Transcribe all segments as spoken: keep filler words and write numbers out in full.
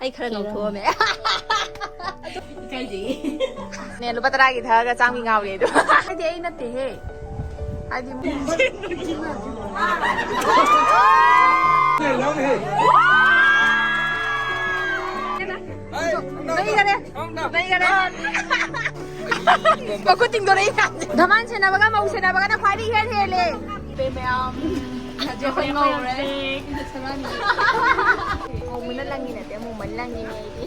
ꯑꯩ ꯈꯔ ꯉꯧꯊꯣꯛꯑꯝꯃꯦ꯫ ꯏꯀꯥꯏꯖꯩꯌꯦ꯫ ꯅꯦ, ꯂꯨꯄꯥ ꯇꯔꯥꯒꯤ ꯊꯛꯑꯒ ꯆꯥꯝꯃꯒꯤ ꯉꯥꯎꯔꯦ ꯑꯗꯣ꯫ ꯍꯥꯏꯗꯤ ꯑꯩ ꯅꯠꯇꯦꯍꯦ꯫ ꯍꯥꯏꯗꯤ ꯂꯩꯈꯔꯦ꯫ ꯂꯩꯈꯔꯦ꯫ ꯃꯈꯨꯠ ꯇꯤꯡꯗꯣꯔꯛꯏ ꯀꯥꯟꯁꯦ꯫ ꯙꯃꯥꯟ ꯁꯦꯟꯅꯕꯒ ꯃꯧ ꯁꯦꯟꯅꯕꯒꯅ ꯈ꯭ꯋꯥꯏꯗꯒꯤ ꯏꯍꯦꯟ ꯍꯦꯜꯂꯦ꯫ ꯃꯌꯥꯝ꯫ ꯍꯧꯖꯤꯛ ꯑꯩꯈꯣꯏ ꯉꯧꯔꯦ꯫ ꯉꯧꯕꯅ ꯂꯪꯉꯤ ꯅꯠꯇꯦ, ꯑꯃꯨꯕꯅ ꯂꯪꯉꯤꯅꯦ ꯑꯩꯗꯤ꯫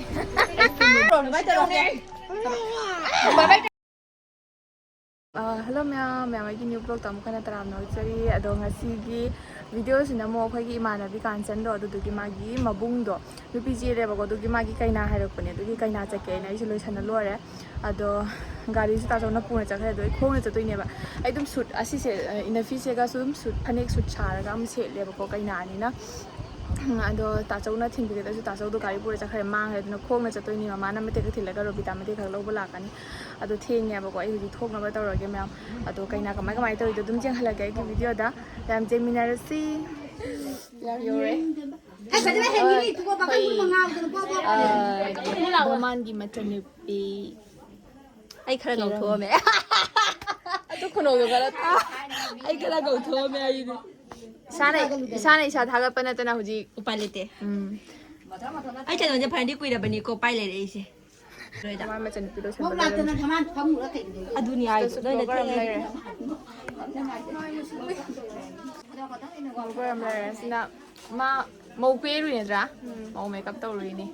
ꯍꯜꯂꯣ ꯃꯌꯥꯝ, ꯃꯌꯥꯝ ꯑꯩꯒꯤ new vlogꯇ ꯑꯃꯨꯛ ꯍꯟꯅ ꯇꯔꯥꯝꯅ ꯑꯣꯛꯆꯔꯤ꯫ ꯑꯗꯣ ꯉꯁꯤꯒꯤ videoꯁꯤꯅ ꯑꯃꯨꯛ ꯑꯩꯈꯣꯏꯒꯤ ꯏꯃꯥꯟꯅꯕꯤ ꯀꯥꯟꯆꯟꯗꯣ, ꯑꯗꯨꯗꯨꯒꯤ ꯃꯥꯒꯤ ꯃꯕꯨꯡꯗꯣ ꯅꯨꯄꯤ ꯆꯦꯜꯂꯦꯕꯀꯣ, ꯑꯗꯨꯒꯤ ꯃꯥꯒꯤ ꯀꯩꯅꯥ ꯍꯥꯏꯔꯛꯄꯅꯦ, ꯑꯗꯨꯒꯤ ꯀꯩꯅꯥ ꯆꯠꯀꯦꯅ ꯑꯩꯁꯨ ꯂꯣꯏꯁꯟꯅ ꯂꯣꯏꯔꯦ꯫ ꯑꯗꯣ ꯒꯥꯔꯤꯁꯨ ꯇꯥꯆꯧꯅ ꯄꯨꯅ ꯆꯠꯈ꯭ꯔꯦ꯫ ꯑꯗꯣ ꯑꯩ ꯈꯣꯡꯅ ꯆꯠꯇꯣꯏꯅꯦꯕ꯫ ꯑꯩ ꯑꯗꯨꯝ suit ꯑꯁꯤꯁꯦ, inner pieceꯁꯦꯒ ꯑꯗꯨꯝ suit, ꯐꯅꯦꯛ suit ꯁꯥꯔꯒ ꯑꯃ ꯁꯦꯠꯂꯦꯕꯀꯣ ꯀꯩꯅꯥꯅꯤꯅ꯫ ꯑꯗꯣ ꯇꯥꯆꯧꯅ ꯊꯤꯟꯕꯤꯒꯗꯕꯁꯨ ꯇꯥꯆꯧꯗꯣ ꯒꯥꯔꯤ ꯄꯨꯔ ꯆꯠꯈ꯭ꯔꯦ, ꯃꯥꯡꯈ꯭ꯔꯦ꯫ ꯑꯗꯨꯅ ꯈꯣꯡꯅ ꯆꯠꯇꯣꯏꯅꯤ꯫ ꯃꯃꯥꯅ ꯃꯇꯦꯛ ꯈꯔ ꯊꯤꯜꯂꯒ ꯔꯣꯕꯤꯇꯥ ꯃꯇꯦꯛ ꯈꯔ ꯂꯧꯕ ꯂꯥꯛꯀꯅꯤ꯫ ꯑꯗꯣ ꯊꯦꯡꯉꯦꯕꯀꯣ꯫ ꯑꯩ ꯍꯧꯖꯤꯛ ꯊꯣꯛꯅꯕ ꯇꯧꯔꯒꯦ ꯃꯌꯥꯝ꯫ ꯑꯗꯣ ꯀꯩꯅꯥ ꯀꯃꯥꯏ ꯀꯃꯥꯏꯅ ꯇꯧꯔꯤꯗꯣ ꯑꯗꯨꯝ ꯌꯦꯡꯍꯜꯂꯛꯀꯦ ꯑꯩꯒꯤ videoꯗ꯫ ꯌꯥꯝ ꯌꯦꯡꯃꯤꯟꯅꯔꯁꯤ꯫ ꯌꯧꯔꯦ꯫ ꯑꯩ ꯐꯖꯅ ꯍꯦꯟꯒꯤꯅꯤ, ꯇꯨꯀꯣ ꯄꯥꯈꯪ ꯄꯨꯟꯕ ꯉꯥꯎꯗꯅ ꯄꯣ ꯄꯣ꯫ ꯙꯃꯥꯟꯒꯤ ꯃꯆꯟꯅꯨꯄꯤ꯫ ꯑꯩ ꯈꯔ ꯉꯧꯊꯣꯛꯑꯝꯃꯦ꯫ ꯑꯗꯨ ꯈꯨꯅꯧꯗꯣ ꯈꯔ ꯑꯩ ꯈꯔ ꯉꯧꯊꯣꯛꯑꯝꯃꯦ ꯑꯩꯗꯤ꯫ ꯏꯁꯥꯅ, ꯏꯁꯥꯅ ꯏꯁꯥ ꯊꯥꯒꯠꯄ ꯅꯠꯇꯅ ꯍꯧꯖꯤꯛ꯫ ꯎꯄꯥꯏ ꯂꯩꯇꯦ꯫ ꯎꯝ꯫ ꯑꯩ ꯀꯩꯅꯣꯁꯦ ꯐꯅꯗꯤ ꯀꯨꯏꯔꯕꯅꯤꯀꯣ ꯄꯥꯏ ꯂꯩꯔꯛꯏꯁꯦ꯫ ꯂꯣꯏꯗ꯫ ꯃꯥ ꯃꯆꯟꯅꯨꯄꯤꯗꯣ ꯁꯦꯝꯕ ꯂꯣꯏꯔꯝꯃꯦ꯫ ꯑꯗꯨꯅꯤ ꯍꯥꯏꯗꯣ, ꯅꯣꯏꯅ ꯊꯦꯡꯉꯦ꯫ ꯃꯧ ꯀꯣꯏꯔꯝ ꯂꯩꯔꯦ꯫ ꯁꯤꯅ ꯃꯥ ꯃꯧ ꯀꯣꯏꯔꯨꯏ ꯅꯠꯇ꯭ꯔꯥ? ꯎꯝ꯫ ꯃꯧ makeup ꯇꯧꯔꯨꯏꯅꯦ꯫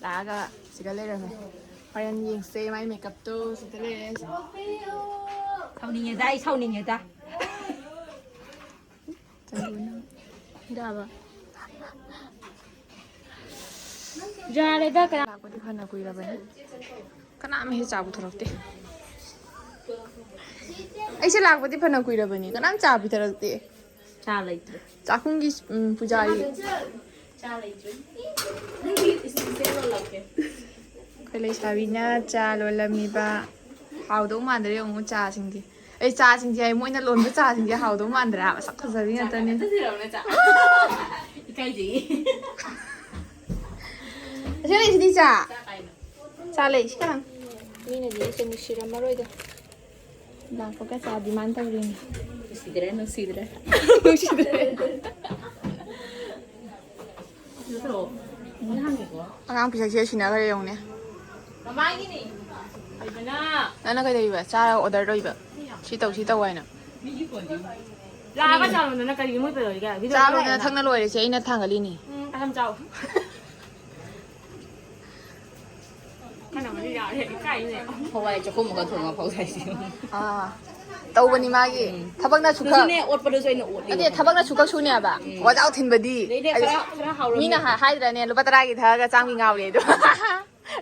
ꯂꯥꯛꯑꯒ ꯁꯤꯗ ꯂꯩꯔꯝꯃꯦ꯫ ꯍꯣꯔꯦꯟ ꯌꯦꯡꯁꯦ ꯃꯥꯏ makeupꯇꯣ꯫ ꯁꯤꯗ ꯂꯩꯔꯦ꯫ ꯁꯥꯎꯅꯤꯡꯉꯦꯗ, ꯑꯩ ꯁꯥꯎꯅꯤꯡꯉꯦꯗ꯫ ꯆꯟꯗꯣꯟ꯫ ꯌꯥꯕ꯫ ꯌꯥꯔꯦꯗ, ꯀꯅꯥ ꯂꯥꯛꯄꯗꯤ ꯐꯅ ꯀꯨꯏꯔꯕꯅꯤ꯫ ꯀꯅꯥꯝ ꯍꯦꯛ ꯆꯥ ꯄꯨꯊꯣꯔꯛꯇꯦ꯫ ꯑꯩꯁꯦ ꯂꯥꯛꯄꯗꯤ ꯐꯅ ꯀꯨꯏꯔꯕꯅꯤ꯫ ꯀꯅꯥꯝ ꯆꯥ ꯄꯤꯊꯔꯛꯇꯦ꯫ ꯆꯥ ꯂꯩꯇ꯭ꯔꯦ꯫ ꯆꯥꯛꯈꯨꯝꯒꯤ, ꯎꯝ, ꯄꯨꯖꯥꯔꯤ꯫ ꯆꯥ ꯂꯩꯇ꯭ꯔꯦ꯫ ꯅꯪꯒꯤ ꯏꯁꯤꯡꯁꯦ ꯂꯣꯜꯂꯛꯀꯦ꯫ ꯑꯩꯈꯣꯏ ꯂꯩꯁꯥꯕꯤꯅ ꯆꯥ ꯂꯣꯜꯂꯝꯃꯤꯕ꯫ ꯍꯥꯎꯗꯧ ꯃꯥꯟꯗ꯭ꯔꯦ ꯌꯦꯡꯉꯨ ꯆꯥꯁꯤꯡꯁꯦ꯫ ꯑꯩ ꯆꯥꯁꯤꯡꯁꯦ ꯍꯥꯏ, ꯃꯣꯏꯅ ꯂꯣꯟꯕ ꯆꯥꯁꯤꯡꯁꯦ ꯍꯥꯎꯗꯧ ꯃꯥꯟꯗ꯭ꯔꯦ ꯍꯥꯏꯕ꯫ ꯁꯛ ꯐꯖꯕꯤ ꯉꯥꯛꯇꯅꯦ꯫ ꯆꯥ ꯆꯠꯁꯤꯔꯣ ꯅꯣꯏ ꯆꯥ? ꯏꯀꯥꯏꯖꯩꯌꯦ꯫ ꯇꯁꯦꯡꯅ ꯁꯤꯗꯤ ꯆꯥ꯫ ꯆꯥ ꯂꯩ ꯁꯤ ꯀꯅꯥ? ꯃꯤꯅꯗꯤ ꯑꯩꯁꯦ ꯅꯨꯡꯁꯤꯔꯝꯃꯔꯣꯏꯗ꯫ ꯂꯥꯛꯄꯒ ꯆꯥ demand ꯇꯧꯔꯤꯅꯤ꯫ ꯅꯨꯡꯁꯤꯗ꯭ꯔꯦ, ꯅꯨꯡꯁꯤꯗ꯭ꯔꯦ꯫ ꯅꯨꯡꯁꯤꯗ꯭ꯔꯦ꯫ ꯑꯉꯥꯡ ꯄꯤꯁꯛꯁꯦ ꯁꯤꯟꯅꯈ꯭ꯔꯦ ꯌꯦꯡꯉꯨꯅꯦ꯫ ꯃꯃꯥꯒꯤꯅꯤ꯫ ꯅꯪꯅ ꯀꯩꯗꯧꯔꯤꯕ? ꯆꯥꯔꯒ order ꯇꯧꯔꯤꯕ? ꯁꯤ ꯇꯧ, ꯁꯤ ꯇꯧ ꯍꯥꯏꯅ꯫ ꯂꯥꯛꯑꯒ ꯆꯥꯔꯣꯗꯅ ꯀꯔꯤꯒꯤ ꯃꯣꯏ ꯀꯩꯗꯧꯔꯤꯒꯦ? Video ꯆꯥꯔꯣꯗꯅ ꯂꯥꯛꯑꯦꯅ꯫ ꯊꯛꯅ ꯂꯣꯏꯔꯦꯁꯦ, ꯑꯩꯅ ꯊꯥꯡꯒꯠꯂꯤꯅꯤ꯫ ꯎꯝ, ꯑꯗꯨꯝ ꯆꯥꯎ꯫ ꯀꯅꯥ ꯌꯥꯔꯦ, ꯏꯀꯥꯏꯅꯦ꯫ ꯍꯋꯥꯏ ꯆꯈꯣꯝ ꯑꯃꯒ ꯊꯣꯡꯉ ꯐꯥꯎ ꯆꯥꯏꯁꯤ꯫ ꯑꯥ, ꯇꯧꯕꯅꯤ ꯃꯥꯒꯤ꯫ ꯎꯝ꯫ ꯊꯕꯛꯅ ꯁꯨꯈꯛ꯫ ꯑꯗꯨꯁꯨꯅꯦ, ꯑꯣꯠꯄꯗꯨꯁꯨ ꯑꯩꯅ ꯑꯣꯠꯂꯤꯅꯦ꯫ ꯅꯠꯇꯦ, ꯊꯕꯛꯅ ꯁꯨꯈꯛ ꯁꯨꯅꯦꯕ꯫ ꯎꯝ꯫ ꯋꯥꯖꯥꯎ ꯊꯤꯟꯕꯗꯤ꯫ ꯑꯗꯩꯅꯦ, ꯈꯔ, ꯈꯔ ꯍꯥꯎꯔꯝꯃꯦ꯫ ꯃꯤꯅ ꯍꯥꯏ-, ꯍꯥꯏꯗ꯭ꯔꯅꯦ, "ꯂꯨꯄꯥ ꯇꯔꯥꯒꯤ ꯊꯛꯑꯒ ꯆꯥꯝꯒꯤ ꯉꯥꯎꯔꯦ" ꯑꯗꯣ꯫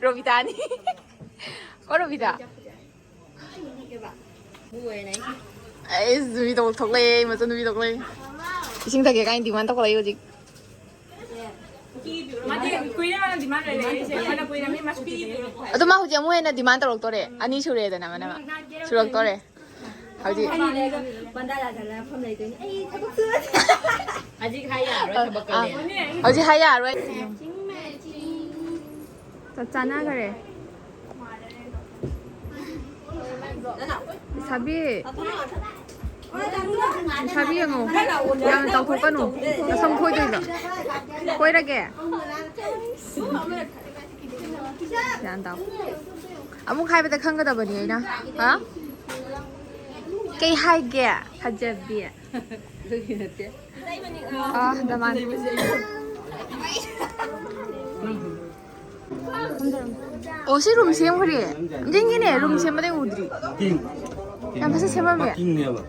ꯔꯣꯕꯤꯇꯥꯅꯤ꯫ ꯀꯣ ꯔꯣꯕꯤꯇꯥ? ꯑꯩꯁ, ꯅꯨꯄꯤ ꯇꯧ ꯊꯣꯛꯂꯛꯑꯦ, ꯃꯆꯟ ꯅꯨꯄꯤ ꯊꯣꯛꯂꯛꯑꯦ꯫ ꯏꯁꯤꯡ ꯊꯛꯀꯦ ꯀꯥꯏꯅ demand ꯇꯧꯈꯠꯂꯛꯏ ꯍꯧꯖꯤꯛ꯫ ꯃꯥꯗꯤ ꯀꯨꯏꯔꯦ ꯃꯥꯅ demand ꯂꯩꯔꯛꯏꯁꯦ꯫ ꯐꯅ ꯀꯨꯏꯔꯝꯅꯤ ꯃꯥꯁꯨ ꯄꯤꯗꯦ꯫ ꯑꯗꯣ ꯃꯥ ꯍꯧꯖꯤꯛ ꯑꯃꯨꯛ ꯍꯦꯟꯅ demand ꯇꯧꯔꯛꯇꯣꯔꯦ꯫ ꯑꯅꯤ ꯁꯨꯔꯦꯗꯅ ꯃꯥꯅ꯫ ꯁꯨꯔꯛꯇꯣꯔꯦ꯫ ꯍꯧꯖꯤꯛ꯫ ꯑꯩꯅ ꯂꯩꯔꯒ ꯕꯟꯗꯥ ꯌꯥꯖꯜꯂꯒ ꯐꯝ ꯂꯩꯗꯣꯏꯅꯤ꯫ ꯑꯩ ꯊꯕꯛ ꯁꯨꯔꯗꯤ꯫ ꯍꯧꯖꯤꯛ ꯍꯥꯏ ꯌꯥꯔꯣꯏ, ꯊꯕꯛ ꯑꯥ꯫ ꯀꯜꯂꯦꯅ꯫ ꯍꯧꯖꯤꯛ ꯍꯥꯏ ꯌꯥꯔꯣꯏ꯫ ꯆꯞ ꯆꯥꯟꯅꯈꯔꯦ꯫ ꯂꯩꯁꯥꯕꯤ꯫ ꯂꯩꯁꯥꯕꯤ ꯌꯦꯡꯉꯣ꯫ ꯌꯥꯝꯅ ꯆꯥꯎꯊꯣꯛꯀꯅꯨ꯫ ꯅꯁꯝ ꯈꯣꯏꯗꯣꯏꯕ꯫ ꯈꯣꯏꯔꯒꯦ꯫ ꯒ꯭ꯌꯥꯟ ꯇꯥꯎ꯫ ꯑꯃꯨꯛ ꯍꯥꯏꯕꯗ ꯈꯪꯒꯗꯕꯅꯤ ꯑꯩꯅ꯫ ꯍꯥ? ꯀꯩ ꯍꯥꯏꯒꯦ? ꯐꯖꯕꯤ꯫ ꯑꯗꯨꯒꯤ ꯅꯠꯇꯦ꯫ ꯑꯥ, ꯗꯃꯥꯟ꯫ ꯑꯣ, ꯁꯤ room ꯁꯦꯝꯈ꯭ꯔꯦ꯫ ꯌꯦꯡꯒꯦꯅꯦ, room ꯁꯦꯝꯕꯗꯩ ꯎꯗ꯭ꯔꯤ꯫ ꯌꯥꯝ ꯐꯖ ꯁꯦꯝꯃꯝꯃꯦ꯫ ꯄꯥꯔꯀꯤꯡꯅꯦꯕ꯫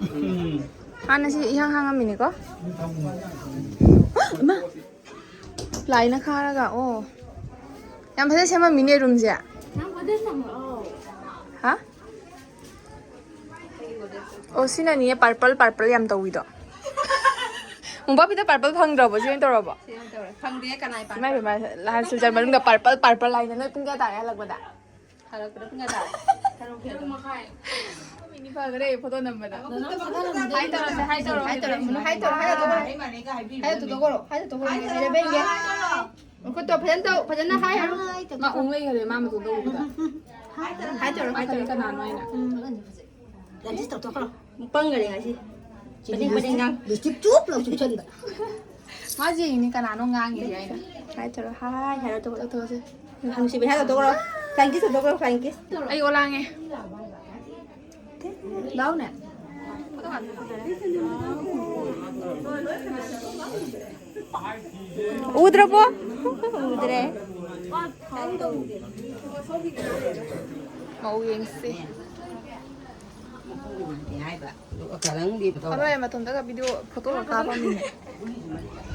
ꯍꯥꯟꯅ ꯁꯤ ꯏꯍꯥꯡ ꯍꯥꯡꯉꯝꯃꯤꯅꯤꯀꯣ꯫ ꯏꯃꯥ! ꯄ꯭ꯂꯥꯏꯅ ꯈꯥꯔꯒ, ꯑꯣ꯫ ꯌꯥꯝ ꯐꯖ ꯁꯦꯝꯃꯝꯃꯤꯅꯦ room ꯁꯦ꯫ ꯍꯥ? ꯑꯣ, ꯁꯤꯅꯅꯤꯅꯦ purple purple ꯌꯥꯝ ꯇꯧꯋꯤꯗꯣ꯫ ꯃꯣꯝꯄꯥꯛꯄꯤꯗ purple ꯐꯪꯗ꯭ꯔꯕꯣ? ꯁꯤ ꯑꯣꯏꯅ ꯇꯧꯔꯕꯣ? ꯁꯤ ꯑꯣꯏꯅ ꯇꯧꯔꯦ꯫ ꯐꯪꯗꯦ, ꯀꯅꯥꯏ ꯏꯃꯥ purple? ꯏꯕꯦꯝꯃ, ꯂꯥꯁ ꯁꯤꯜꯆꯔ ꯃꯅꯨꯡꯗ purple purple ꯍꯥꯏꯅ ꯅꯣꯏ ꯄꯨꯡ ꯀꯌꯥ ꯇꯥꯔꯦ ꯍꯜꯂꯛꯄꯗ? ꯍꯜꯂꯛꯄꯗ ꯄꯨꯡ ꯀꯌꯥ ꯇꯥꯔꯦ? ꯇꯔꯨꯛ ꯍꯦꯜꯂꯦ꯫ ꯇꯔꯨꯛ ꯃꯈꯥꯏ꯫ ꯐꯈ꯭ꯔꯦ ꯐꯣꯇꯣ ꯅꯝꯕꯗ꯫ ꯍꯥꯏ ꯇꯧꯔꯁꯦ, ꯍꯥꯏ ꯇꯧꯔꯣ꯫ ꯍꯥꯏ ꯇꯧꯔꯣ, ꯍꯥꯏ ꯇꯧꯔꯣ, ꯍꯥꯏ ꯇꯧꯔꯣ, ꯍꯥꯏ ꯇꯧꯔꯣ꯫ ꯃꯈꯨꯠꯇꯣ ꯐꯖꯅ ꯇꯧ, ꯐꯖꯅ ꯍꯥꯏ ꯍꯥꯏꯔꯣ꯫ ꯃꯥ ꯎꯪ ꯂꯩꯈꯔꯦ, ꯃꯥ ꯃꯇꯣꯟꯗ ꯎꯕꯗ꯫ ꯍꯥꯏ ꯇꯧꯔꯣ, ꯃꯥ ꯍꯥꯏ ꯇꯧꯔꯣ꯫ ꯀꯅꯥꯅꯣ ꯍꯥꯏꯅ꯫ ꯂꯟꯆꯦꯁ ꯇꯧꯊꯣꯛꯈ꯭ꯔꯣ꯫ ꯄꯪꯒꯔꯦ ꯉꯁꯤ꯫ ꯃꯅꯤꯡ ꯃꯅꯤꯡ ꯉꯥꯡ꯫ ꯂꯤꯞꯁꯇꯤꯛ ꯆꯨꯞ ꯂꯥꯎ ꯆꯨꯞꯁꯟꯕ꯫ ꯃꯥꯁꯦ ꯌꯦꯡꯉꯤꯅꯦ ꯀꯅꯥꯅꯣ ꯉꯥꯡꯉꯤꯁꯦ ꯍꯥꯏꯅ꯫ ꯍꯥꯏ ꯇꯧꯔꯣ, ꯍꯥꯏ ꯍꯥꯏꯔꯣ ꯇꯧꯔꯣ꯫ ꯇꯧꯊꯣꯛꯑꯁꯦ꯫ ꯅꯨꯡꯁꯤꯕꯤ ꯍꯥꯏꯔꯣ ꯇꯧꯔꯣ꯫ Flying kiss ꯇꯧꯊꯣꯛꯈ꯭ꯔꯣ, flying kiss꯫ ꯑꯩ ꯑꯣꯂꯥꯡꯉꯦ꯫ ꯂꯥꯎꯅꯦ꯫ ꯎꯗ꯭ꯔꯕꯣ? ꯎꯗ꯭ꯔꯦ꯫ ꯃꯧ ꯌꯦꯡꯁꯤ꯫ ꯍꯥꯏꯕ꯫ ꯑꯗꯨꯒ ꯀꯔꯪꯗꯤ ꯇꯧꯔꯦ꯫ ꯑꯃ ꯃꯇꯣꯝꯇꯒ ꯚꯤꯗꯤꯑꯣ ꯐꯣꯇꯣꯒ ꯀꯥꯞꯄꯝꯃꯤꯅꯦ꯫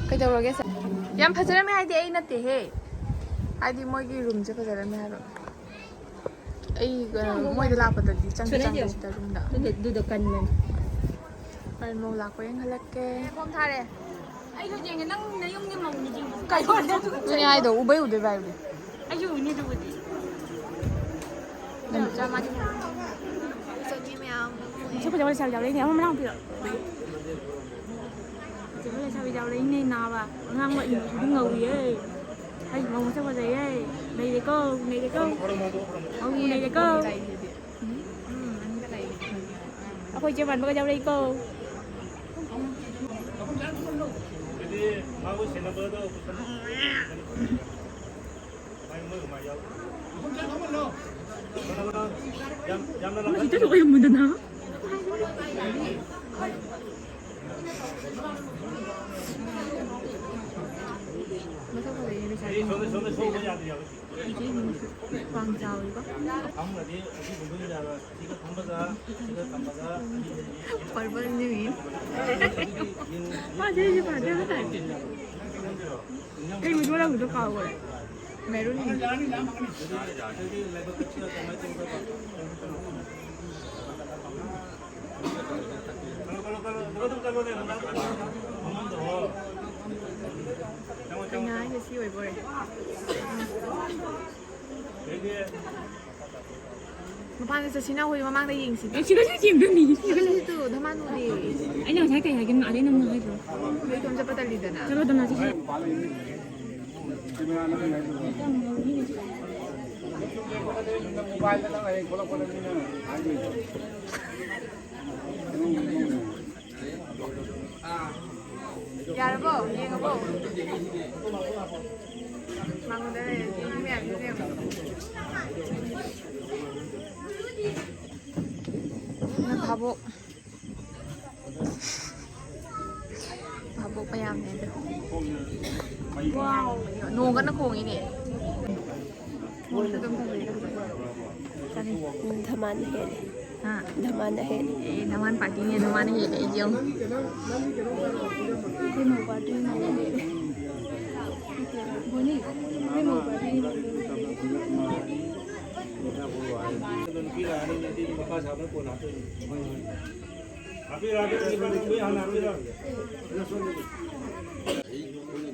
ꯀꯩꯗꯧꯔꯒꯦ ꯁꯦ? ꯌꯥꯝ ꯐꯖꯔꯝꯃꯦ ꯍꯥꯏꯗꯤ ꯑꯩ ꯅꯠꯇꯦꯍꯦ꯫ ꯍꯥꯏꯗꯤ ꯃꯣꯏꯒꯤ ꯔꯨꯝꯁꯦ ꯐꯖꯔꯝꯃꯦ ꯍꯥꯏꯕ꯫ ꯑꯩ, ꯑ, ꯃꯣꯏꯗ ꯂꯥꯛꯄꯗꯗꯤ ꯆꯪꯗꯤ ꯆꯪꯗꯦ ꯁꯤꯗ ꯔꯨꯝꯗ꯫ ꯑꯗꯨꯗꯣ, ꯑꯗꯨꯗꯣ ꯀꯟꯕꯅꯦ꯫ ꯍꯣꯔꯦꯟ ꯃꯧ ꯂꯥꯛꯄ ꯌꯦꯡꯍꯜꯂꯛꯀꯦ꯫ ꯐꯣꯝ ꯊꯥꯔꯦ꯫ ꯑꯩꯁꯨ ꯌꯦꯡꯉꯦ, ꯅꯪ ꯅꯌꯨꯝꯒꯤ ꯃꯧꯅꯤ ꯌꯦꯡꯉꯦ꯫ ꯀꯩ ꯋꯥꯔꯤ ꯑꯗꯨ ꯑꯗꯨꯅꯦ ꯍꯥꯏꯗꯣ, ꯎꯕꯩ ꯎꯗꯣꯏ ꯚꯥꯏ ꯎꯗꯤ꯫ ꯑꯩꯁꯨ ꯎꯅꯤ ꯑꯗꯨꯕꯨꯗꯤ꯫ ꯆꯞ ꯃꯥꯟꯅꯩ꯫ ꯃꯁꯛ ꯐꯖꯕ ꯂꯩꯁꯥꯕꯤ ꯌꯥꯎꯔꯛꯏꯅꯦ, ꯑꯃ ꯃꯅꯥꯎ ꯅꯨꯄꯤꯗꯣ꯫ ꯐꯖꯕ ꯂꯩꯁꯥꯕꯤ ꯌꯥꯎꯔꯛꯏꯅꯦ ꯅꯥꯕ꯫ ꯑꯉꯥꯡ ꯃꯆꯨꯗꯤ ꯉꯧꯔꯤꯌꯦ꯫ ꯑꯩ ꯃꯧ ꯃꯁꯛ ꯐꯖꯩꯌꯦ꯫ ꯅꯩꯔꯦꯀꯣ, ꯅꯩꯔꯦꯀꯣ꯫ ꯃꯧ ꯅꯩꯔꯦꯀꯣ꯫ ꯑꯩꯈꯣꯏ ꯆꯦ ꯃꯥꯟꯕꯒ ꯌꯥꯎꯔꯛꯏꯀꯣ꯫ ꯃꯁꯤ ꯆꯠꯊꯣꯛꯄ ꯌꯥꯝ ꯃꯨꯟꯗꯅ꯫ ꯃꯁꯛ ꯐꯖꯩꯌꯦ ꯂꯩꯁꯥꯕꯤ꯫ ꯏꯆꯦ ꯏꯃꯨꯡꯁꯨ ꯋꯥꯡ ꯆꯥꯎꯋꯤꯀꯣ꯫ ꯐꯝꯒꯗꯤ ꯑꯁꯤ ꯄꯨꯡꯗꯣꯟ ꯌꯥꯔꯣꯏ꯫ ꯁꯤꯒ ꯐꯝꯕꯒ ꯁꯤꯒ ꯊꯝꯕꯒ ꯑꯅꯤ ꯂꯩꯔꯤ꯫ ꯄꯔꯄꯜ ꯅꯤꯎ ꯏꯟ꯫ ꯃꯥꯁꯦ ꯑꯩꯁꯦ ꯐꯖꯗꯦ ꯍꯥꯏꯇꯥꯔꯦ꯫ ꯀꯩ ꯃꯆꯨ ꯂꯧꯗꯣꯏꯅꯣ ꯀꯥꯎꯈ꯭ꯔꯦ꯫ ꯃꯦꯔꯨꯟ꯫ ꯑꯩꯅ ꯍꯥꯏꯁꯦ ꯁꯤ ꯑꯣꯏꯕꯣꯔꯦ꯫ ꯃꯄꯥꯟꯗ ꯆꯠꯁꯤꯅ, ꯑꯩꯈꯣꯏ ꯃꯃꯥꯡꯗ ꯌꯦꯡꯁꯤ꯫ ꯑꯦ, ꯁꯤꯗꯁꯨ ꯌꯦꯡꯗꯣꯏꯅꯤ꯫ ꯁꯤꯗꯁꯨ ꯇꯨ, ꯙꯃꯥꯟ ꯎꯗꯦ꯫ ꯑꯩꯅ ꯉꯁꯥꯏ ꯀꯩ ꯍꯥꯏꯒꯦ? ꯑꯥꯗꯩ ꯅꯝꯃꯣ ꯍꯥꯏꯗ꯭ꯔꯣ? ꯑꯩ ꯏꯇꯣꯝ ꯆꯠꯄ ꯇꯜꯂꯤꯗꯅ꯫ ꯆꯠꯂꯣꯗꯅ, ꯆꯠꯁꯤ꯫ ꯌꯥꯔꯕꯣ? ꯌꯦꯡꯉꯕꯣ? ꯃꯥꯡꯒꯣꯟꯗ ꯂꯩꯔꯦ꯫ ꯌꯦꯡꯉꯨ ꯃꯌꯥꯝꯁꯤꯅ ꯌꯦꯡꯉꯨ꯫ ꯅꯪ ꯊꯥꯕꯣꯛ꯫ ꯚꯥꯕꯣꯛ ꯃꯌꯥꯝꯅꯦ ꯑꯗꯣ꯫ ꯅꯣꯡ ꯀꯟꯅ ꯈꯣꯡꯉꯤꯅꯦ꯫ ꯃꯣꯏꯁꯨ ꯑꯗꯨꯝ ꯐꯖꯩꯗ꯫ ꯆꯥꯅꯤꯡ-, ꯎꯝ, ꯙꯃꯥꯟꯅ ꯍꯦꯜꯂꯦ꯫ ꯍꯥ? ꯙꯃꯥꯟꯅ ꯍꯦꯜꯂꯦ꯫ ꯑꯦ, ꯙꯃꯥꯟ ꯄꯥꯔꯇꯤꯅꯦ, ꯙꯃꯥꯟꯅ ꯍꯦꯜꯂꯦ, ꯑꯩꯁꯦ ꯌꯦꯡꯉꯨ꯫ ꯑꯩꯈꯣꯏ ꯃꯧ ꯄꯥꯔꯇꯤꯅ ꯍꯦꯜꯂꯦ꯫ ꯕꯣꯅꯤ, ꯑꯩꯈꯣꯏ ꯃꯧ ꯄꯥꯔꯇꯤꯅ ꯍꯦꯜꯂꯦ꯫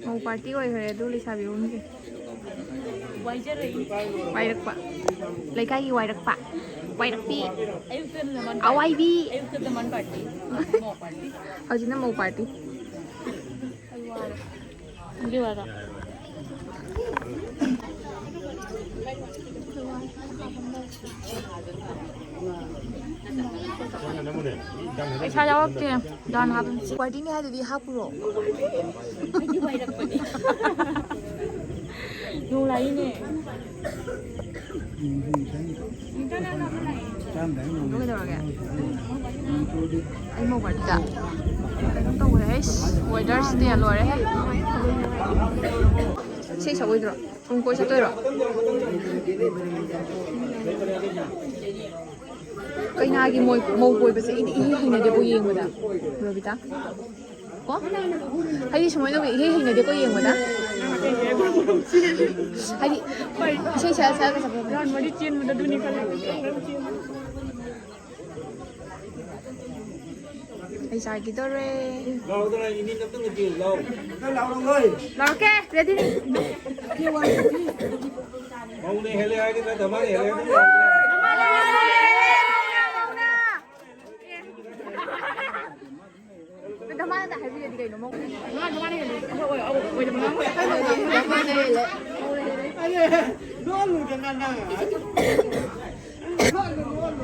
ꯃꯧ ꯄꯥꯔꯇꯤ ꯑꯣꯏꯈ꯭ꯔꯦ ꯑꯗꯨ ꯂꯩꯁꯥꯕꯤ ꯑꯍꯨꯝꯁꯦ꯫ ꯋꯥꯏꯖꯔꯛꯏ꯫ ꯋꯥꯏꯔꯛꯄ꯫ ꯂꯩꯀꯥꯏꯒꯤ ꯋꯥꯏꯔꯛꯄ꯫ ꯋꯥꯏꯔꯛꯄꯤ꯫ ꯑꯌꯨꯛꯇꯅ ꯙꯃꯥꯟ ꯄꯥꯔꯇꯤ꯫ ꯑꯋꯥꯏꯕꯤ꯫ ꯑꯌꯨꯛꯇ ꯙꯃꯥꯟ ꯄꯥꯔꯇꯤ꯫ ꯃꯧ ꯄꯥꯔꯇꯤ꯫ ꯍꯧꯖꯤꯛꯅ ꯃꯧ ꯄꯥꯔꯇꯤ꯫ ꯑꯩ ꯋꯥꯔꯦ꯫ ꯑꯗꯨ ꯋꯥꯔꯦ꯫ ꯄꯩꯁꯥ ꯌꯥꯎꯔꯛꯇꯦ꯫ ꯗꯥꯟ ꯍꯥꯞꯄꯅꯤ꯫ ꯋꯥꯔꯗꯤꯡꯅꯤ ꯍꯥꯏꯗꯨꯗꯤ ꯍꯥꯞꯄꯨꯔꯣ? ꯑꯩꯗꯤ ꯋꯥꯏꯔꯛꯄꯅꯦ꯫ ꯅꯣꯡ ꯂꯥꯛꯏꯅꯦ꯫ ꯑꯗꯨ ꯀꯩꯗꯧꯔꯒꯦ? ꯑꯩ ꯃꯣꯕꯥꯏꯜꯗ ꯀꯩꯅꯣ ꯇꯧꯈ꯭ꯔꯦ꯫ ꯑꯩꯁ, ꯋꯦꯗꯔꯁꯤꯗꯤ ꯂꯣꯏꯔꯦꯍꯦ꯫ ꯏꯁꯩ ꯁꯛꯑꯣꯏꯗ꯭ꯔꯣ? ꯁꯨꯝ ꯀꯣꯏ ꯆꯠꯇꯣꯏꯔꯣ? ꯀꯩꯅꯥꯒꯤ ꯃꯣꯏ-, ꯃꯧ ꯀꯣꯏꯕꯁꯦ ꯑꯩꯗꯤ ꯏꯍꯩ ꯍꯩꯅꯗꯦꯀꯣ ꯌꯦꯡꯕꯗ, ꯔꯣꯕꯤꯇꯥ꯫ ꯀꯣ? ꯍꯥꯏꯗꯤ ꯁꯨꯃꯥꯏꯅ ꯇꯧꯕ ꯏꯍꯩ ꯍꯩꯅꯗꯦꯀꯣ ꯌꯦꯡꯕꯗ꯫ ꯍꯥꯏꯗꯤ ꯏꯁꯩ ꯁꯛꯑ ꯁꯛꯑꯒ ꯆꯠꯄꯗꯣ꯫ ꯔꯥꯎꯟ ꯃꯔꯤ ꯆꯦꯟꯕꯗ ꯑꯗꯨꯅꯤ ꯈꯜꯂꯦ꯫ ꯑꯩ ꯆꯥꯈꯤꯗꯧꯔꯦ꯫ ꯂꯥꯎꯗꯅ ꯏꯅꯤꯡ ꯑꯝꯇꯪ ꯂꯥꯎ꯫ ꯂꯥꯎꯔꯛꯀꯦ, ꯔꯦꯗꯤ꯫ ꯃꯧꯅ ꯍꯦꯜꯂꯦ ꯍꯥꯏꯔꯗꯤ ꯅꯠꯇ꯭ꯔ ꯃꯥꯅ ꯍꯦꯜꯂꯦ ꯍꯥꯏꯔꯗꯤ ꯌꯥꯔꯣꯏꯗ꯭ꯔꯥ? ꯅꯠꯇ꯭ꯔ ꯃꯥꯅ ꯍꯥꯏꯕꯤꯔꯗꯤ ꯀꯩꯅꯣ? ꯃꯧ-, ꯃꯥꯅ ꯍꯦꯜꯂꯦ꯫ ꯑꯩꯈꯣꯏ ꯑꯣꯏ-, ꯑꯣꯏ-, ꯑꯣꯏꯗꯕ ꯉꯥꯡ-, ꯃꯥꯅ ꯍꯦꯜꯂꯦ꯫ ꯑꯩꯅ ꯅꯣꯛꯍꯜꯂꯨꯗꯅ ꯅꯪ꯫ ꯅꯣꯛꯍꯜꯂꯨ, ꯅꯣꯛꯍꯜꯂꯨ꯫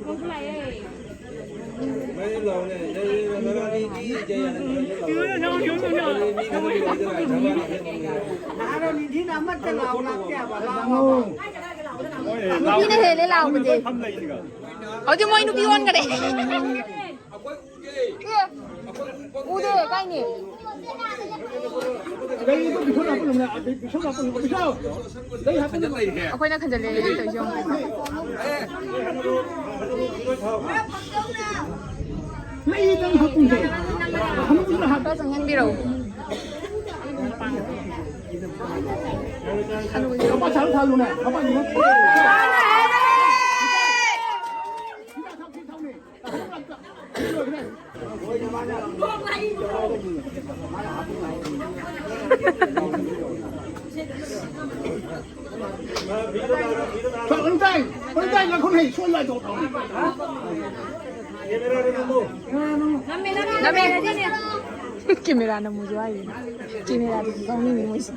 ꯃꯧꯁꯨ ꯂꯥꯛꯑꯦ꯫ ꯅꯍꯥꯔꯣꯟ ꯅꯤꯡꯊꯤꯅ ꯑꯃꯠꯇ ꯂꯥꯎ ꯂꯥꯛꯇꯦ ꯍꯥꯏꯕ, ꯂꯥꯎ ꯍꯥꯏꯕ꯫ ꯅꯨꯄꯤꯅ ꯍꯦꯜꯂꯦ ꯂꯥꯎꯕꯁꯦ꯫ ꯍꯧꯖꯤꯛ ꯃꯣꯏ ꯅꯨꯄꯤ ꯑꯣꯟꯈꯔꯦ꯫ ꯑꯦ, ꯎꯗꯦ, ꯀꯥꯏꯅꯦ? ꯑꯩꯈꯣꯏꯅ ꯈꯟꯖꯜꯂꯦ ꯇꯧꯔꯤꯁꯦ ꯌꯦꯡꯉꯣ꯫ ꯈꯔ ꯆꯪꯍꯟꯕꯤꯔꯛꯎ꯫ ꯅꯝꯃꯦ꯫ ꯀꯦꯃꯦꯔꯥ ꯅꯝꯃꯨꯁꯨ ꯍꯥꯏꯔꯤ꯫ ꯀꯦꯃꯦꯔꯥꯗꯨꯁꯨ ꯂꯧꯅꯤꯡꯉꯤ ꯃꯣꯏꯁꯦ꯫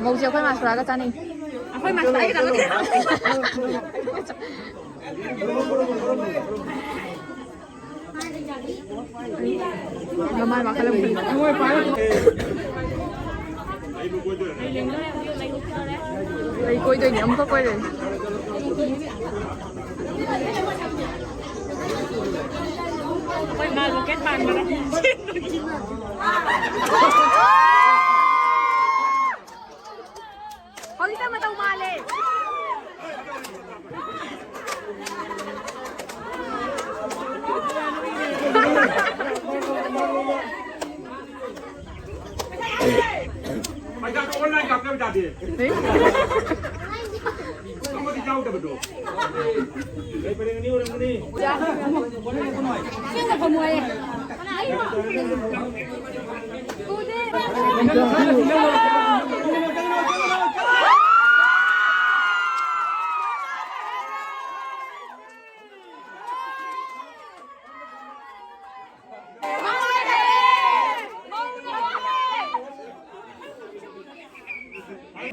ꯃꯧꯁꯦ ꯑꯩꯈꯣꯏ ꯃꯥꯁꯨꯔꯥꯒ ꯆꯥꯅꯩ꯫ ꯑꯩꯈꯣꯏ ꯃꯥꯁꯨꯔꯥꯒꯤ ꯆꯥꯅꯩ꯫ ꯃꯃꯥꯏ ꯋꯥꯈꯜ ꯑꯃ ꯈꯜꯂꯤ꯫ ꯂꯩ ꯀꯣꯏꯗꯣꯏꯅꯦ, ꯑꯃꯨꯛꯀ ꯀꯣꯏꯗꯣꯏꯅꯦ꯫ ꯑꯩꯈꯣꯏ ꯃꯥ ꯂꯣꯀꯦꯠ ꯄꯥꯟꯕꯗ꯫ ꯍꯧꯖꯤꯛꯇ ꯃꯇꯧ ꯃꯥꯜꯂꯦ꯫ ꯄꯩꯁꯥꯗꯣ online ꯀꯥꯞꯆꯕ ꯌꯥꯗꯦ꯫ ꯑꯃꯗꯤ ꯌꯥꯎꯗꯕꯗꯣ꯫ ꯀꯩ ꯄꯔꯦꯡ ꯑꯅꯤ ꯑꯣꯏꯔꯝꯒꯅꯤ?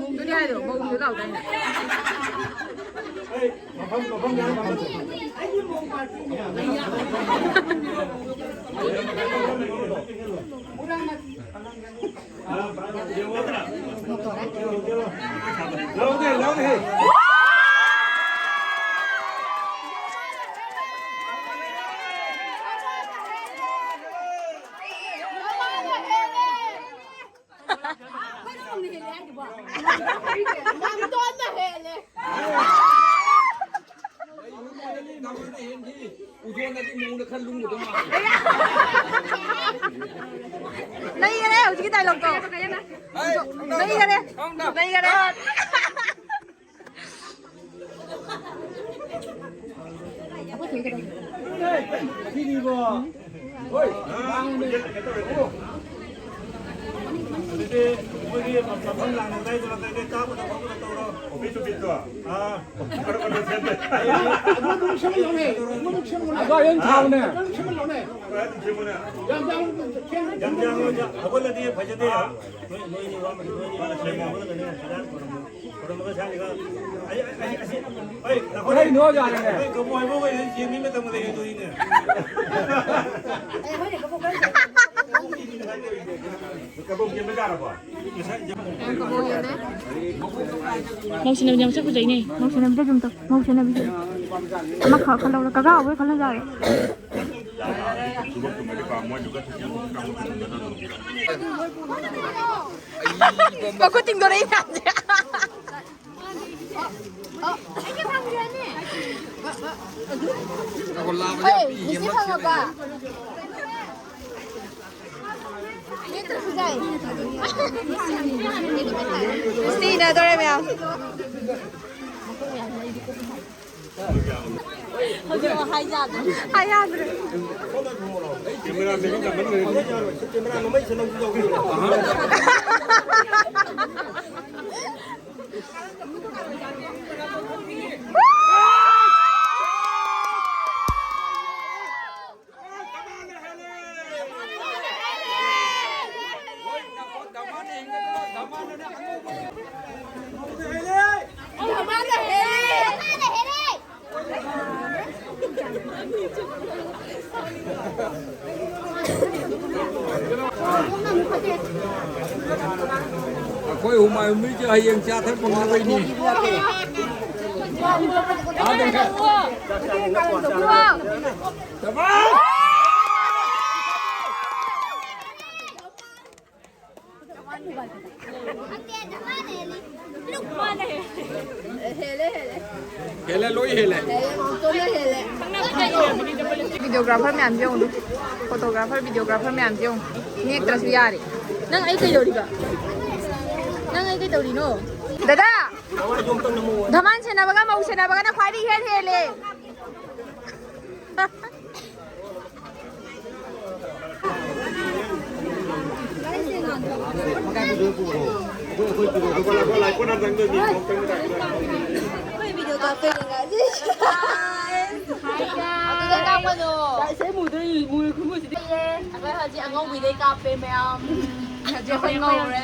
ꯑꯗꯨꯅꯦ ꯍꯥꯏꯗꯣ, ꯃꯧꯗꯣ ꯂꯥꯎꯗꯥꯏꯅꯦ? ꯃꯥꯡꯗꯣꯟꯅ ꯍꯦꯜꯂꯦ꯫ ꯎꯖꯣꯟꯗꯗꯤ ꯃꯧꯅ ꯈꯔ ꯂꯨꯝꯒꯗꯧ ꯃꯥꯜꯂꯦ꯫ ꯅꯩꯒꯔꯦ ꯍꯧꯖꯤꯛꯀꯤ ꯗꯥꯏꯂꯣꯛꯇꯣ꯫ ꯅꯩꯒꯔꯦ꯫ ꯅꯩꯒꯔꯦ꯫ ꯑꯗꯨꯗꯤ ꯃꯣꯏꯒꯤ ꯃꯐꯝ ꯂꯥꯡꯅꯤꯡꯉꯥꯏꯗꯨꯅ ꯀꯩꯀꯩ ꯆꯥꯕꯗ ꯈꯣꯠꯄꯗ ꯇꯧꯔꯣ꯫ ꯑꯣꯐꯤꯁ ꯑꯣꯐꯤꯁꯇꯣ꯫ ꯑꯥ꯫ ꯀꯔꯝ ꯀꯔꯝꯕ ꯁꯦꯝꯗꯣꯏ? ꯑꯗꯨ ꯑꯗꯨꯝ ꯁꯦꯝꯍꯜꯂꯣꯅꯦ꯫ ꯑꯗꯨꯝ ꯁꯦꯝꯍꯜꯂꯣꯅꯦ꯫ ꯑꯗꯨ ꯑꯗꯨꯝ ꯁꯦꯝꯃꯨꯅꯦ꯫ ꯌꯥꯝ ꯌꯥꯝ ꯁꯦꯝ-, ꯌꯥꯝ ꯌꯥꯝ ꯍꯧꯒꯠꯂꯗꯤ ꯐꯖꯗꯦ꯫ ꯅꯣꯏ, ꯅꯣꯏ, ꯅꯣꯏ, ꯅꯣꯏ ꯍꯧꯒꯠꯂꯒꯅꯦ ꯐꯖꯅ ꯈꯣꯏꯔꯝꯃꯒ ꯁꯥꯅꯤꯒ꯫ ꯑꯩ, ꯑꯩ, ꯑꯩ, ꯑꯁꯤ, ꯑꯩ, ꯅꯈꯣꯏ, ꯀꯔꯤꯅꯣ ꯌꯥꯔꯦꯅꯦ? ꯅꯈꯣꯏ ꯀꯕꯣꯛ ꯍꯥꯏꯕ ꯑꯣꯏꯔꯗꯤ ꯌꯦꯡꯕꯤ ꯃꯇꯝ ꯂꯩꯔꯣꯏꯗꯣꯔꯤꯅꯦ꯫ ꯀꯕꯣꯛ ꯌꯦꯡꯕ ꯌꯥꯔꯕꯣ? ꯃꯧꯁꯤꯟꯅꯕꯤꯗꯤ ꯃꯁꯛ ꯐꯖꯩꯅꯦ꯫ ꯃꯧꯁꯤꯟꯅꯕꯤꯗ ꯁꯨꯝ ꯇꯧ꯫ ꯃꯧꯁꯤꯟꯅꯕꯤꯁꯦ ꯑꯃꯈꯛ ꯈꯜꯍꯧꯔꯣ꯫ ꯀꯀꯥ ꯍꯧꯕꯩ ꯈꯜꯍꯟ ꯌꯥꯔꯦ꯫ ꯃꯈꯨꯠ ꯇꯤꯡꯗꯣꯔꯛꯏ ꯀꯥꯟꯁꯦ꯫ ꯍꯣꯏ, ꯂꯤꯞꯁꯇꯤꯛ ꯐꯪꯉꯕ? ꯂꯤꯞꯁꯇꯤꯛ ꯏꯟꯅꯗꯣꯔꯦ ꯃꯌꯥꯝ꯫ ꯍꯧꯖꯤꯛ ꯍꯥꯏ ꯌꯥꯗ꯭ꯔꯦ꯫ ꯍꯥꯏ ꯌꯥꯗ꯭ꯔꯦ꯫ ꯑꯩꯈꯣꯏ ꯍꯨꯃꯥꯏ ꯍꯨꯝꯃꯤꯁꯦ ꯍꯌꯦꯡ ꯆꯥ ꯊꯛ ꯐꯪꯅꯕꯩꯅꯤ꯫ ꯍꯦꯜꯂꯦ, ꯍꯦꯜꯂꯦ꯫ ꯍꯦꯜꯂꯦ, ꯂꯣꯏ ꯍꯦꯜꯂꯦ꯫ ꯍꯦꯜꯂꯦ, ꯃꯥꯝꯇꯣꯟꯅ ꯍꯦꯜꯂꯦ꯫ Videographer ꯃꯌꯥꯝꯁꯦ ꯌꯦꯡꯉꯨ꯫ Photographer, videographer ꯃꯌꯥꯝꯁꯦ ꯌꯦꯡꯉꯨ꯫ ꯅꯦꯛꯇ꯭ꯔꯁꯨ ꯌꯥꯔꯦ꯫ ꯅꯪ ꯑꯩ ꯀꯩꯗꯧꯔꯤꯕ? ꯅꯪ ꯑꯩ ꯀꯩꯗꯧꯔꯤꯅꯣ? ꯗꯗꯥ! ꯙꯃꯥꯟ ꯁꯦꯟꯅꯕꯒ ꯃꯧ ꯁꯦꯟꯅꯕꯒꯅ ꯈ꯭ꯋꯥꯏꯗꯒꯤ ꯏꯍꯦꯟ ꯍꯦꯜꯂꯦ꯫ ꯑꯩꯈꯣꯏ video ꯀꯥꯞꯇꯣꯏꯅꯦ ꯉꯁꯤ꯫ ꯑꯗꯨꯗ ꯀꯥꯞꯄꯅꯣ꯫ ꯑꯩꯈꯣꯏ ꯍꯧꯖꯤꯛ ꯑꯉꯧꯕꯤꯗꯩ ꯀꯥꯞꯄꯦ ꯃꯌꯥꯝ꯫ ꯍꯧꯖꯤꯛ ꯑꯩꯈꯣꯏ ꯉꯧꯔꯦ꯫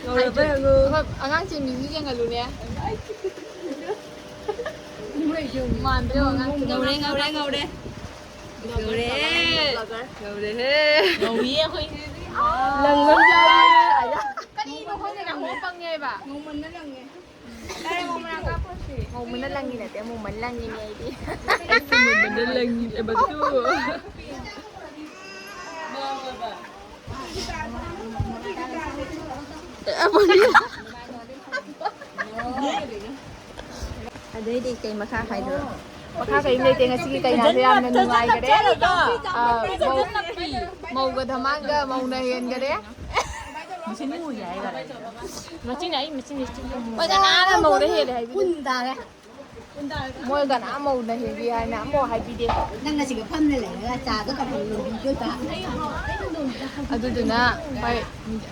ꯉꯧꯔꯕ ꯌꯦꯡꯉꯨ꯫ ꯑꯉꯥꯡꯁꯤꯡ ꯃꯤꯡꯁꯤ ꯌꯦꯡꯍꯜꯂꯨꯅꯦ꯫ ꯃꯥꯟꯗ꯭ꯔꯣ ꯑꯉꯥꯡꯁꯤꯡ? ꯉꯧꯔꯦ, ꯉꯧꯔꯦ, ꯉꯧꯔꯦ꯫ ꯉꯧꯔꯦ꯫ ꯉꯧꯔꯦꯍꯦ꯫ ꯉꯧꯔꯤꯌꯦ ꯑꯩꯈꯣꯏ꯫ ꯂꯪꯕ ꯌꯥꯎꯔꯦ꯫ ꯀꯔꯤꯅꯣ ꯈꯪꯗꯦ, ꯅꯪ ꯄꯪꯉꯦꯕ꯫ ꯉꯧꯃꯟꯅ ꯂꯪꯉꯦ꯫ ꯉꯧꯃꯟꯅ ꯂꯪꯉꯤ ꯅꯠꯇꯦ, ꯃꯨꯃꯟ ꯂꯪꯉꯤꯅꯦ ꯑꯩꯗꯤ꯫ ꯑꯩꯁꯨ ꯃꯨꯃꯟꯅ ꯂꯪꯉꯤ ꯑꯃꯁꯨ꯫ ꯑꯗꯩꯗꯤ ꯀꯩ ꯃꯈꯥ ꯍꯥꯏꯗꯣꯏꯔꯣ? ꯃꯈꯥ ꯀꯔꯤꯝ ꯂꯩꯇꯦ꯫ ꯉꯁꯤꯒꯤ ꯀꯩꯅꯥꯁꯦ ꯌꯥꯝꯅ ꯅꯨꯡꯉꯥꯏꯈꯔꯦ꯫ ꯑ, ꯃꯧ-, ꯃꯧꯒ ꯙꯃꯥꯟꯒ ꯃꯧꯅ ꯍꯦꯟꯈꯔꯦ꯫ ꯃꯆꯤꯟ ꯑꯩ ꯃꯆꯤꯟ ꯂꯤꯞꯁꯇꯤꯛ ꯌꯦꯡꯉꯨ꯫ ꯃꯣꯏ ꯀꯅꯥꯅ ꯃꯧꯗ ꯍꯦꯜꯂꯦ ꯍꯥꯏꯕꯤꯗꯦ꯫ ꯀꯨꯟ ꯇꯥꯔꯦ꯫ ꯃꯣꯏ ꯀꯅꯥ ꯃꯧꯗ ꯍꯦꯜꯂꯤ ꯍꯥꯏꯅ ꯑꯃꯐꯥꯎ ꯍꯥꯏꯕꯤꯗꯦ꯫ ꯅꯪ ꯑꯁꯤꯒ ꯐꯝꯅ ꯂꯩꯔꯒ ꯆꯥꯗꯣ ꯀꯃꯥꯏꯅ ꯂꯣꯟꯕꯤꯗꯣꯏꯕ? ꯑꯗꯨꯗꯨꯅ ꯍꯣꯏ,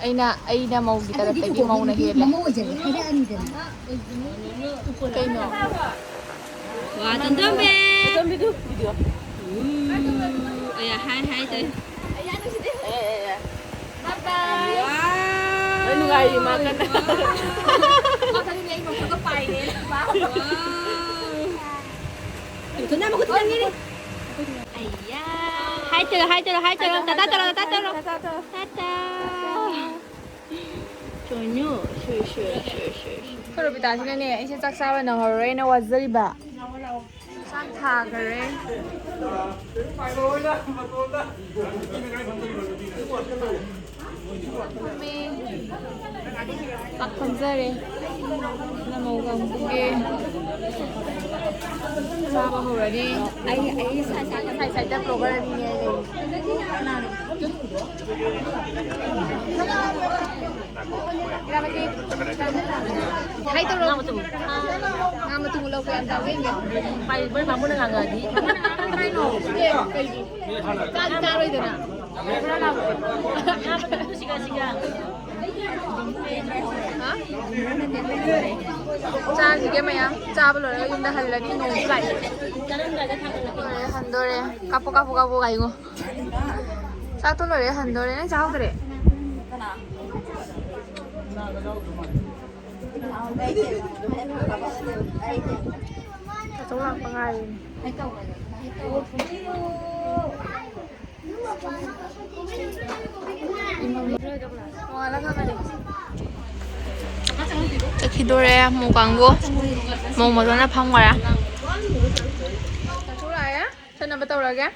ꯑꯩꯅ ꯑꯩꯅ ꯃꯧꯒꯤ ꯑꯗꯨꯗꯤ ꯇꯔꯞꯇꯒꯤ ꯃꯧꯅ ꯍꯦꯜꯂꯦ꯫ ꯃꯃꯧ ꯑꯣꯏꯖꯔꯦ ꯍꯥꯏꯔꯛꯑꯅꯤꯗꯅ꯫ ꯀꯩꯅꯣ? ꯋꯥ ꯇꯣꯟꯇꯣꯝꯕꯤ꯫ ꯎ, ꯑꯌꯥ, ꯍꯥꯏ ꯍꯥꯏ ꯇꯧ꯫ ꯂꯣꯏ ꯅꯨꯡꯉꯥꯏꯔꯤ ꯃꯥ ꯀꯟꯅ꯫ ꯃꯥ ꯈꯜꯂꯤꯅꯦ ꯑꯩ ꯃꯈꯨꯠꯀ ꯄꯥꯏꯔꯦꯅ꯫ ꯏꯊꯟꯗ ꯃꯈꯨꯠ ꯆꯪꯉꯤꯅꯦ꯫ ꯑꯌꯥ꯫ ꯍꯥꯏ ꯇꯧꯔꯣ, ꯍꯥꯏ ꯇꯧꯔꯣ, ꯍꯥꯏ ꯇꯧꯔꯣ꯫ ꯇꯥꯇꯥ ꯇꯧꯔꯣ, ꯇꯥꯇꯥ ꯇꯧꯔꯣ꯫ ꯇꯥꯇꯥ꯫ ꯀꯩꯅꯣ? ꯁꯣꯔ, ꯁꯣꯔ, ꯁꯣꯔ, ꯁꯣꯔ, ꯁꯣꯔ꯫ ꯑꯩꯈꯣꯏ ꯔꯣꯕꯤꯇꯥꯁꯤꯅꯅꯦ, ꯑꯩꯁꯦ ꯆꯥꯛ ꯆꯥꯕ ꯅꯪꯍꯧꯔꯔꯣꯏꯅ ꯋꯥꯖꯔꯤꯕ꯫ ꯆꯥꯛ ꯊꯥꯈꯔꯦ꯫ ꯐꯝꯃꯦ꯫ ꯆꯥꯛ ꯐꯝꯖꯔꯦ꯫ ꯅꯃꯧ ꯀꯥꯡꯕꯨꯒꯤ ꯆꯥꯕ ꯍꯧꯔꯅꯤ꯫ ꯑꯩ, ꯑꯩ ꯁꯥꯏ ꯁꯥꯏꯗ ꯁꯥꯏ ꯁꯥꯏꯗ ꯕ꯭ꯂꯣꯒꯔ ꯑꯅꯤꯅꯦ ꯂꯩꯔꯤꯁꯦ꯫ ꯀꯅꯥꯅꯣ? ꯍꯥꯏ ꯇꯧꯔꯣ꯫ ꯉꯥ ꯃꯇꯨꯝ꯫ ꯉꯥ ꯃꯇꯨꯝ ꯂꯧꯕ ꯌꯥꯝ ꯆꯥꯎꯋꯦ ꯌꯦꯡꯒꯦ꯫ ꯄꯥꯏ-, ꯃꯣꯏ ꯕꯥꯃꯣꯟꯅ ꯉꯥꯡꯉꯛꯑꯗꯤ꯫ ꯀꯩꯅꯣ? ꯑꯦ, ꯀꯩꯒꯤ? ꯆꯥꯗꯤ ꯆꯥꯔꯣꯏꯗꯅ꯫ ꯉꯥ ꯃꯇꯨꯝꯗꯨ ꯁꯤꯒ ꯁꯤꯒ꯫ ꯍꯥ? ꯆꯥꯈꯤꯒꯦ ꯃꯌꯥꯝ꯫ ꯆꯥꯕ ꯂꯣꯏꯔꯒ ꯌꯨꯝꯗ ꯍꯜꯂꯅꯤ꯫ ꯅꯣꯡꯁꯨ ꯂꯥꯛꯑꯦ꯫ ꯆꯥꯔꯝꯗꯥꯏꯗ ꯊꯥꯡꯒꯠꯂꯛꯀꯦ꯫ ꯂꯣꯏꯔꯦ, ꯍꯟꯗꯣꯔꯦ꯫ ꯀꯥꯞꯄꯨ, ꯀꯥꯞꯄꯨ, ꯀꯥꯞꯄꯨ ꯍꯥꯏꯉꯣ꯫ ꯆꯥꯛꯇꯣ ꯂꯣꯏꯔꯦ, ꯍꯟꯗꯣꯔꯦ꯫ ꯅꯪ ꯆꯥꯍꯧꯗ꯭ꯔꯦ? ꯅꯥꯇꯣꯟ ꯂꯥꯛꯄ ꯉꯥꯏꯔꯤꯅꯦ꯫ ꯆꯠꯈꯤꯗꯣꯔꯦ ꯃꯧ ꯀꯥꯡꯕꯨ꯫ ꯃꯧ ꯃꯇꯣꯟꯗ ꯐꯝꯈꯔꯦ꯫ ꯆꯠꯊꯣꯔꯛꯑꯦ꯫ ꯆꯠꯅꯕ ꯇꯧꯔꯒꯦ꯫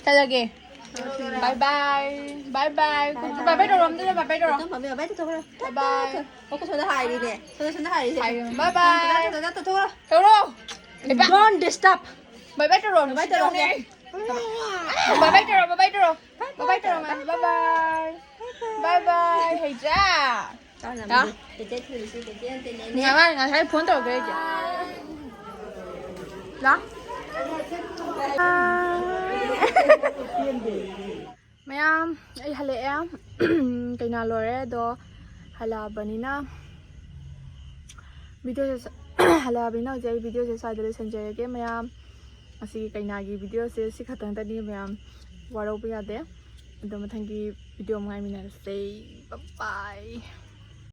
ꯆꯠꯂꯒꯦ꯫ ꯕꯥꯏ ꯕꯥꯏ꯫ ꯕꯥꯏ ꯕꯥꯏ꯫ ꯕꯥꯏ ꯕꯥꯏ ꯇꯧꯔꯣ, ꯑꯝꯇ ꯕꯥꯏ ꯕꯥꯏ ꯇꯧꯔꯣ꯫ ꯕꯥꯏ ꯕꯥꯏ꯫ ꯑꯣ, ꯁꯣꯝꯗ ꯍꯥꯏꯔꯤꯅꯦ꯫ ꯁꯣꯝꯗ, ꯁꯣꯝꯗ ꯍꯥꯏꯔꯤꯁꯦ꯫ ꯍꯥꯏꯔꯤꯅꯦ꯫ ꯕꯥꯏ ꯕꯥꯏ꯫ ꯇꯧꯔꯣ꯫ ꯇꯧꯔꯣ꯫ ꯕꯥꯏ ꯕꯥꯏ꯫ Don't disturb꯫ ꯕꯥꯏ ꯕꯥꯏ ꯇꯧꯔꯣ꯫ ꯕꯥꯏ ꯕꯥꯏ ꯇꯧꯔꯣ꯫ ꯕꯥꯏ ꯕꯥꯏ ꯇꯧꯔꯣ, ꯕꯥꯏ ꯕꯥꯏ ꯇꯧꯔꯣ, ꯕꯥꯏ ꯕꯥꯏ ꯇꯧꯔꯣ, ꯃꯥ ꯕꯥꯏ ꯕꯥꯏ, ꯕꯥꯏ ꯕꯥꯏ, ꯍꯩꯗ꯭ꯔꯥ? ꯍꯥ? ꯉꯁꯥꯏ, ꯉꯁꯥꯏ ꯐꯣꯟ ꯇꯧꯔꯛꯇ꯭ꯔꯦ ꯑꯩꯁꯦ꯫ ꯂꯥ? ꯃꯌꯥꯝ, ꯑꯩ ꯍꯜꯂꯛꯑꯦ꯫ ꯀꯩꯅꯥ ꯂꯣꯏꯔꯦ, ꯑꯗꯣ ꯍꯜꯂꯛꯑꯕꯅꯤꯅ videoꯁꯦ ꯁ-, ꯍꯜꯂꯛꯑꯕꯅꯤꯅ ꯍꯧꯖꯤꯛ ꯑꯩ videoꯁꯦ ꯁ꯭ꯋꯥꯏꯗ ꯂꯣꯏꯁꯤꯟꯖꯔꯒꯦ꯫ ꯃꯌꯥꯝ, ꯉꯁꯤꯒꯤ ꯀꯩꯅꯥꯒꯤ videoꯁꯦ ꯁꯤ ꯈꯛꯇꯪꯗꯅꯤ꯫ ꯃꯌꯥꯝ, ꯋꯥꯔꯧꯕ ꯌꯥꯗꯦ꯫ ꯑꯗꯣ ꯃꯊꯪꯒꯤ video ꯑꯃꯨꯛ ꯉꯥꯏꯃꯤꯟꯅꯔꯁꯦ꯫ Bye bye꯫